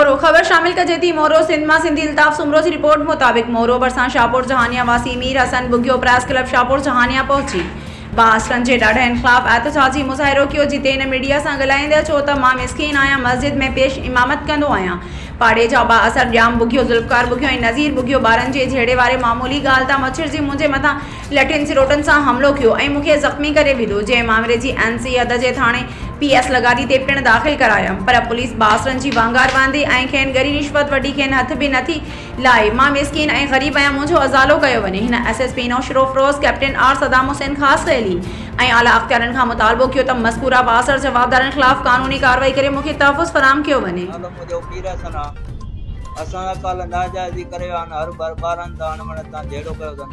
مورو، خبر شامل ڪجي ٿي مورو سنڌ مان سنڌي الطاف سومرو جي رپورٽ مطابق مورو ڀرسان شاهپور جهانيان واسي مير حسن ٻگهيو پريس ڪلب شاهپور جهانيان پهچي بااثرن جي ڏاڍاين خلاف احتجاجي مظاهرو ڪيو جتي هن ميڊيا سان ڳالهائيندي چيو ته مان مسڪين آهيان مسجد ۾ پيش امامت ڪندو آهيان پاڙي جا بااثر ڄام ٻگهيو ذوالفقار ٻگهيو ۽ نذير ٻگهيو ٻارن جي جهيڙي واري معمولي ڳالهه تان مڇرجي منهنجي مٿان لٺين سروٽن سان حملو ڪيو ۽ مون کي زخمي ڪري وڌو جنهن مامري جي اين سي حد جي ٿاڻي پي ايس لغاري تي پڻ داخل ڪرايم پر پوليس بااثرن جي وانگار وهندي ۽ کين ڳري رشوت وٺي کين هٿ به نٿي لائي. مان مسڪين ۽ غريب آهيان منهنجو ازالو ڪيو وڃي. هن S S P Naushahro Feroze captain R Saddam Hussain Khaskheli ۽ اعليٰ اختيارين کان مطالبو ڪيو ته مذڪوره بااثر جوابدارن خلاف قانوني ڪارروائي ڪري مون کي تحفظ فراهم ڪيو وڃي. نالو منهنجو مير حسن آ. اسان سان ڪالهه ناجائزي ڪري ويا آهن هر ڀر ٻارن سان اڻ وڻ تان جهيڙو ڪيو اٿن.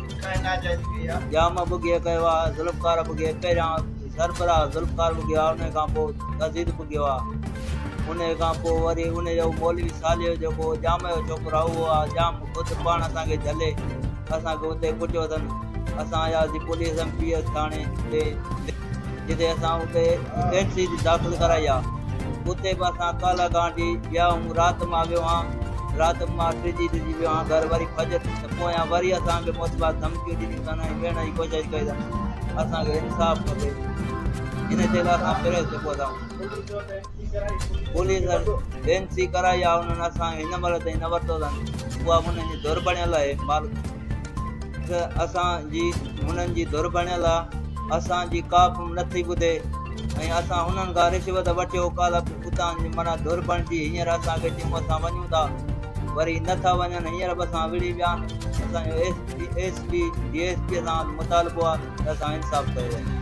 ڄام ٻگهيي ڪيو آ ذوالفقار ٻگهيي پهريان سربراهه ذوالفقار ٻگهيو آ ان کان پوء عزيز ٻگهيو آ ان کان پوء وري ان جو مولوي صالح جيڪو ڄام جو ڇوڪرو آ اهو آ ڄام خود پاڻ اسان کي جهلي اسان کي اتي ڪٽيو اٿن اسان آياسين پوليس ايم پي ايس ٿاڻي تي جتي اسان اتي اين سي جي داخل ڪرائي آ اتي به اسان ڪالهه کان وٺي ويا آهيون رات مان ويو آهيان رات مان ڊڄي ڊڄي ويو آهيان گهر وري فجر ته پويان وري اسان کي موتبار ڌمڪيون ڏنيون اٿن ۽ ويهڻ جي ڪوشش ڪئي اٿن اسان کي انصاف کپي ان جي لاء اسان پريس تي پهتا آهيون پوليس اين سي ڪرائي آهي انهن اسان کي هن مهل تائين نه ورتو اٿن اها به انهن جي ڌر بڻيل آهي مال اسان جي هنن جي ڌر بڻيل آهي اسان جي ڪا به نٿي ٻڌي ۽ اسان هنن کان رشوت وٺيو ڪالهه اتان جي معنيٰ ڌر بڻجي هينئر اسان کي چيون اسان وڃون ٿا وري نٿا وڃن هينئر به اسان وڙهي ويا آهن اسان جو S P S P D S P سان مطالبو آهي ته اسان انصاف ڪيو وڃي.